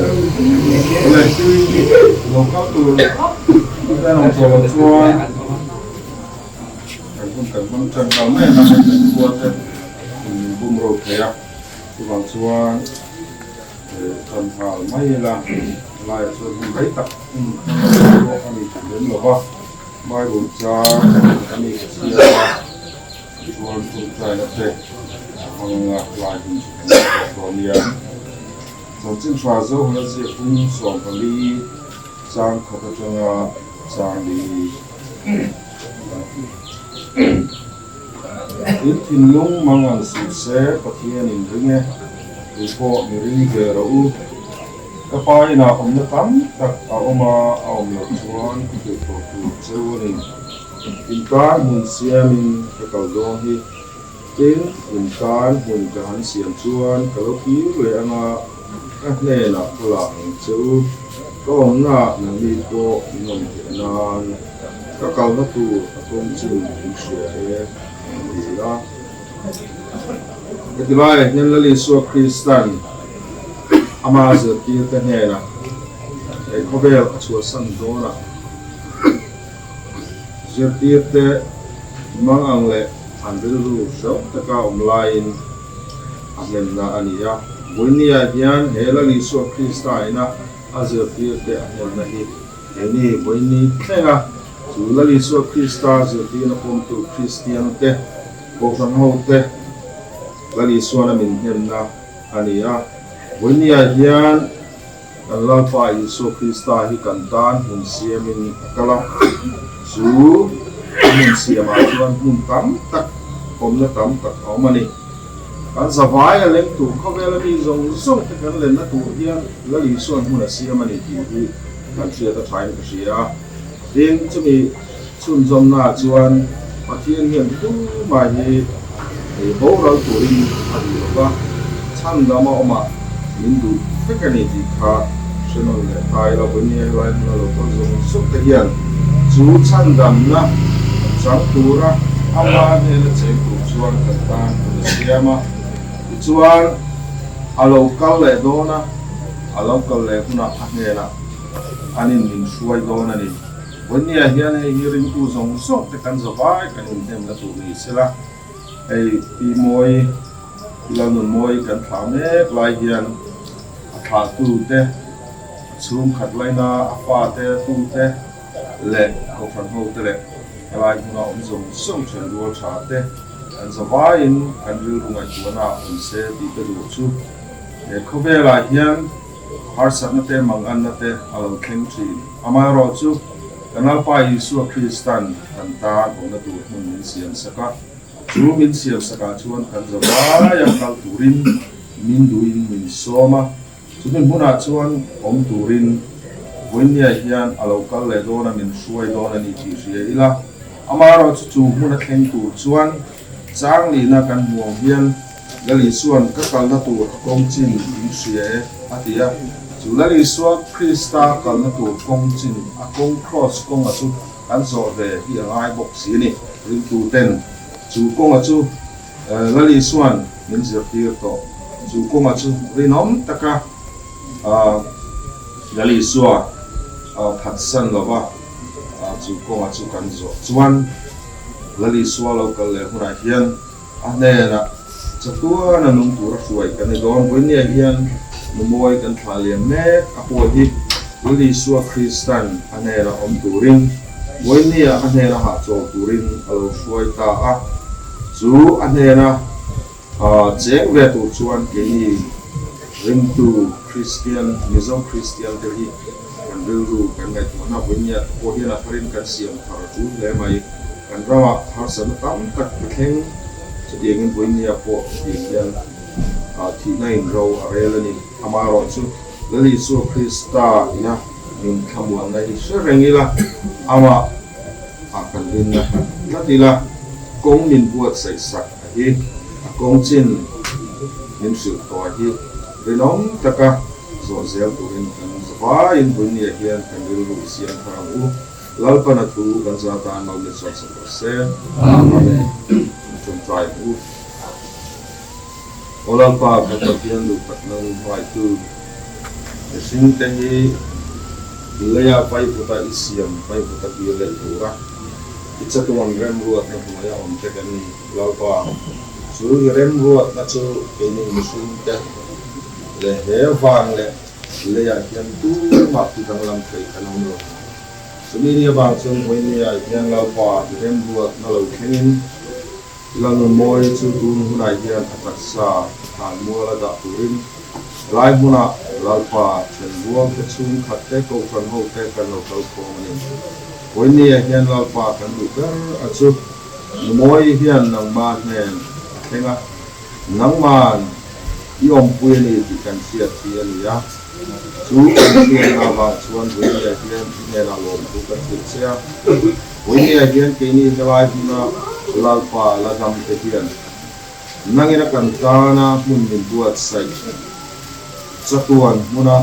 Awle, lo kal tur an awm tawh loh chuan kan hun kan hmang tan nghal mai ang a, hei kan khua te in min bum ro thei a, chuvang chuan tan nghal mai ila, helaiah chuan hun rei tak hun hmang pawh a ni lem lo va, Bible chang a ni ka chhiar a. Tichuan ṭawngṭaina te a hmang a, lai hun chu kan hre tawh dawn nia. Chanchin hra Zohana ziak bung 14 chang khat aṭanga chang li. In thinlung mang ang suh se, Pathian in ring e, kei pawh mi ring ve rawh u. Ka pa inah awmna tam tak a awm a, a awm loh chuan ka hrilh tawh tur cheu a ni. Intan hmun siamin ka kal dawn hi. Tin, intan hmun ka han siam chuan ka lo kir leh anga ka hnenah ka la ang che u. Ka awmnaah nangni pawh in awm theih nan ka kalna tur a kawng chu in hria e, an ti a. Heti laiah hian Lal Isua Kristan ama zirtirte hnenah he khawvel a chhuahsan dawnah, Zirtirte mang ang leh an rilru hreuh taka awm laiin a hnemna a ni a. Vawinia hian he Lal Isua Krista ina a zirtirte a hnemna hi keini vawiini thlenga chu Lal Isua Krista zirtirna pawmtu Kristiante, Kohhran hote Lal Isuana min hnemna a ni a. Vawinia hian. Kan Lalpa Isua Krista hi kan tan hmun siamin a kal a, chu a hmun siamah chuan hmun tam tak, awmna tam tak a awm a ni. Kan zavai a leng tur khawvela mi zawng zawng te kan lenna tur hian Lal Isua'n hmun a siam a ni tih hi kan hriat a thain ka hria a. Tin, chumi chhunzawmnaah chuan Pathian hian tumah hi ei boral turin a duh lo va, chhandam a awmah min duh vek a ni tih kha hre nawn leh ta ila, vawinia helai hmuna lo kal zawng zawng te hian chu chhandamna chang tura ama hnena cheng tur chuan kan tan hun a siam a. Tichuan, a lo kal leh dawn a, a lo kal leh hunah a hnenah An in min hruai dawn a ni. Vawinia hian hei hi ringtu zawng zawng te kan zavai kan inhnemna tur ni sela, hei Pi Mawi, Pi Lalnunmawi kan thlah mek lai hian a thlahtu te, a chhungkhat laina a fate, a tu te leh kohhran ho te leh helai hmuna awm zawng zawng then rual tha te kan zavaiin kan rilru ngaihtuahna ah awm se tih ka duh chu he khawvelah hian Harsatna te, manganna te a lo thleng thin. Amaherawhchu, kan Lalpa Isua Kristan kan tan awmna tur hmun min siam sak a, chu min siam sakah chuan kan zavaia kal turin min duhin min sawm a, chumi hmunah chuan awm turin vawinia hian a lo kal leh dawn a, min hruai dawn a ni tih hria ila. Amaherawhchu chu hmun a thleng tur chuan changlihna kan hmu ang hian, Lal Isua'n ka kalna tur a kawng chin in hria e, a ti a. Chu Lal Isua Krista kalna tur kawng chin, a kawng Kraws kawnga chu kan zawh ve hi a ngai bawk si a ni. Ringtuten chu kawnga chu Lal Isua'n min zirtir tawh. Chu kawnga chu rinawm taka Lal Isua phatsan lova chu kawnga chu kan zawh chuan Lal Isua lo kal leh hunah hian, A hnenah chatuan a nung tur a hruai kan ni dawn. Vawinia hian numawi kan thlah liam mek a pawh hi Lal Isua Kristan a hnenah awm turin, vawinia a hnena hahchawl turin a lo hruai ta a. Chu a hnena cheng ve tur chuan keini ringtu Kristian, Mizo Kristian te hi kan rilru kan ngaihtuahna vawinia te pawh hian a tharin kan siam thar a tul hle mai. Kan ramah harsatna tam tak a thleng, chutiangin vawinia pawh hetiang hian thihna in ro a rel a ni. Amaherawhchu, Lal Isua Krista ina min thlamuanna hi hre reng ila, amah ah kan rinna nghat tlat ila, kawng min buatsaih sak a hi, a kawng chin min hrilh tawh a hi, rinawm taka zawh zel turin kan zavaiin vawinia hian kan rilru i siam thar ang u. Lalpan a thu kan za tan mal min sawm sak rawh se. Amen. Tawngtai ang u. Aw Lalpa, kan Pathian duh tak nang hmaitu, Mihringte hi leia vaivuta i siam vaivuta kir leh tura i chatuan remruatna hnuaia awm te kan ni. Lalpa, chu i remruatna chu keini mihringte leh he van leh leiah hian tumah ti danglam thei kan awm lo. Chumi ni avang chuan Vawinia hian Lalpa i remruatna lo thlengin Lalnunmawi chu tun hunah hian a taksa thlan muala dah turin helai hmunah Lalpa thenrual te chhungkhat te kohhran ho te kan lo kal khawm a ni. Vawinia hian Lalpa kan duh ber a chu Numawi hian nangma hnen a thleng a, nangman i awmpui a ni tih kan hriat hi a ni a. Chu kan hriatna avang chuan Vawinia hian i hnenah lawmthu kan hrilh che a. Vawinia hian keini helai hmuna Lalpa la dam te hian nangina kan tana hmun min buatsaih chatuan hmuna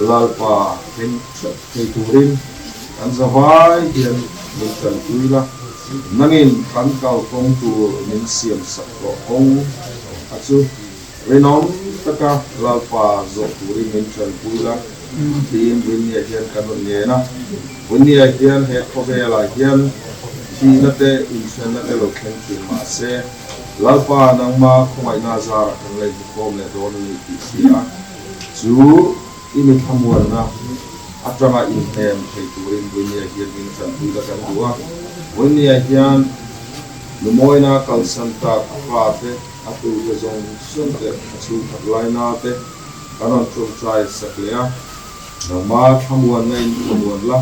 Lalpa thleng hrep thei turin kan zavai hian min tanpui la, nangin kan kalkawng tur min siamsak tawh kawng a chu. Rinawm taka Lalpa zawh turin min tanpui la tiin Winnie-a hian kan rawn ngen a. Winnie-a hian he khawvelah hian thihna te, inthenna te lo thleng thin mah se, Lalpa nangma khawngaihna zarah kan la inhmukhawm leh dawn a ni tih hria a, chu i mi thlamuanna atanga inhnem thei turin Winnie-a hian min tanpui la kan duh a. Winnie-a hian Lumawina kalsan tak a fate, A tute zawng zawng te, a chhungkhat laina te kan rawn ṭawngṭai sak leh a, nangma thlamuanna in thlamuan la,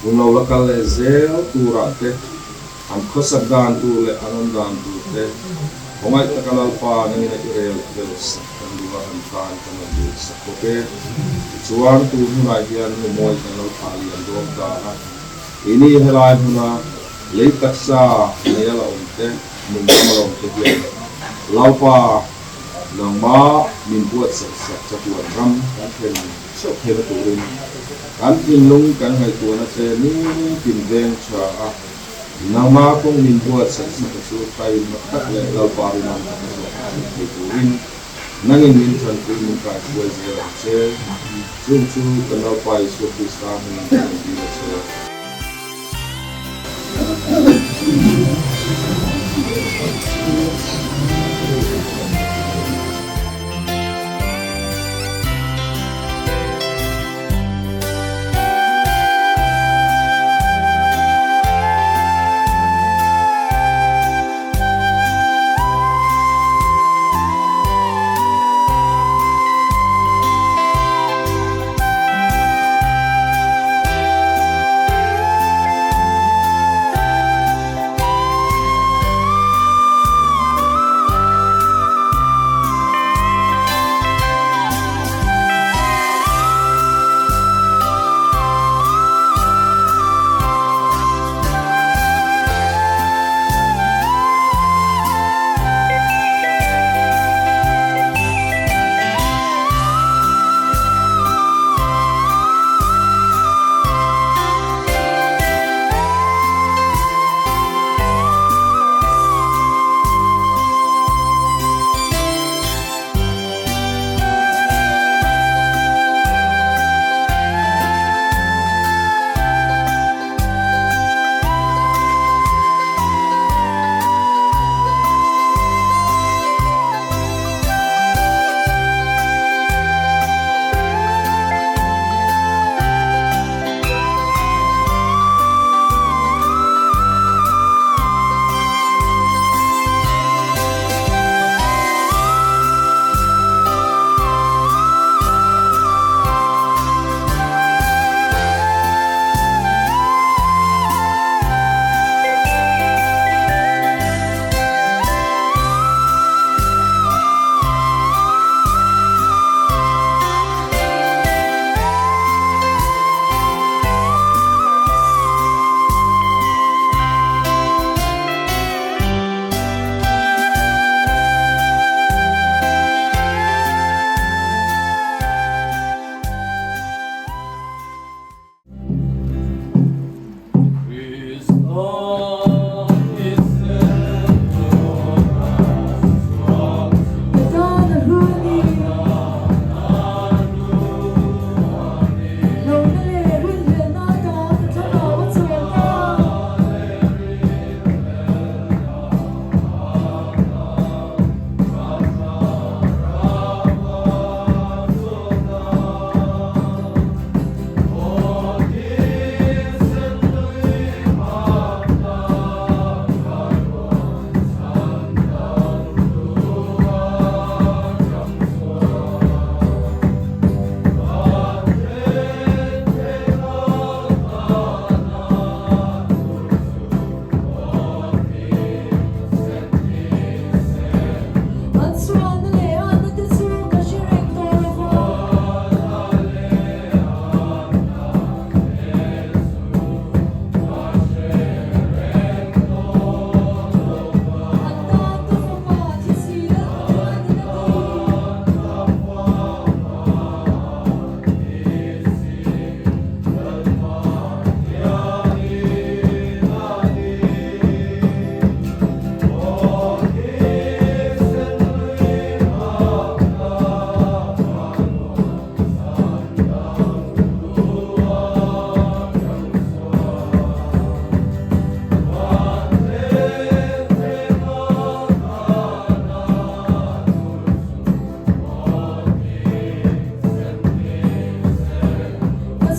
hun lo la kal leh zel turah te, an khawsak dan tur leh an awm dan tur te, khawngaih taka Lalpa nangin a i rel fel sak kan duh a, an tan kan rawn dil sak bawk e. Tichuan, tun hunah hian numawi kan lo thlah liam dawn ta a, keini helai hmuna lei taksa nei a la awm te, Min dam alawm te hian Lalpa nangma min buatsaih sak chatuan ram kan thlen chauh theihna turin kan thinlung kan ngaihtuahna che nitin veng tha a, nangma kawng min buatsaih sak a chu taima tak leh Lalpa rinawm taka zawh theih thei turin nangin min tanpui min kaihruai zel ang che. Chung chu kan Lalpa Isua Krista hmingin kan intir a che.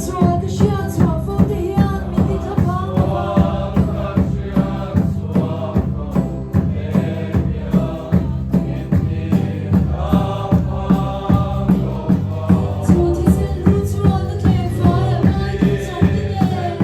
sual ka hriat chhuah fo te hian min ti thla phang lo va. Chu thisen lu chuan a tlem fai a ngai thum zawk te nen.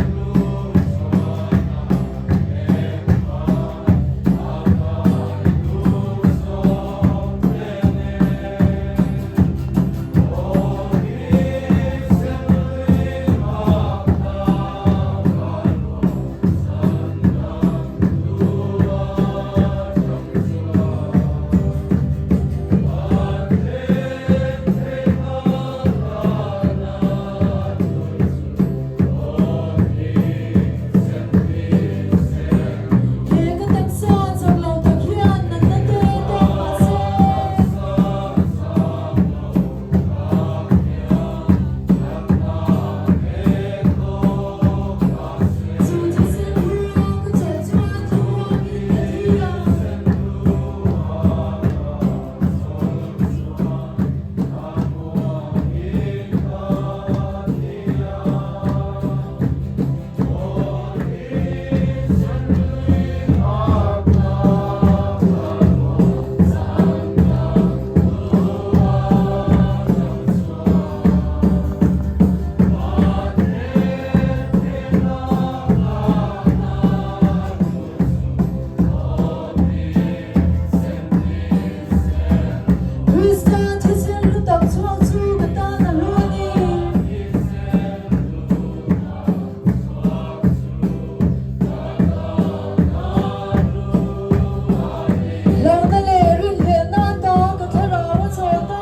He ka taksa chak lo tak hian natna te tawk mah se. Chu thisen hua ka chawlh chuan thlamuangin ka thi a. Krista thisen hlu tak chhuak chu ka tan a hlu a ni. Hlauhna leh rinhlelhna ata ka thlarau a chawl ta.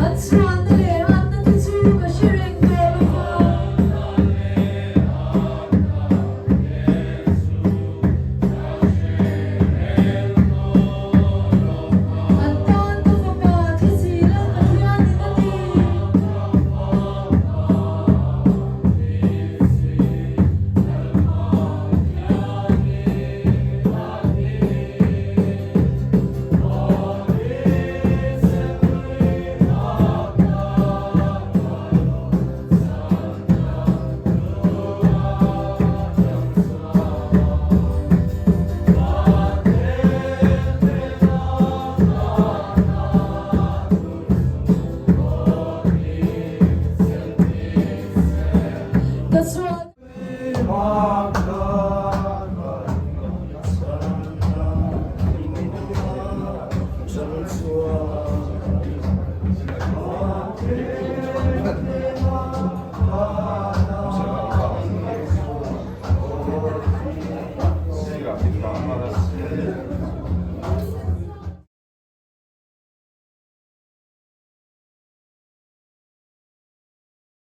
An chhuanna leh anna te chu ka hre reng tawh lo va. An tan ka fapa thi zila Pathianin a ti. Ka sual.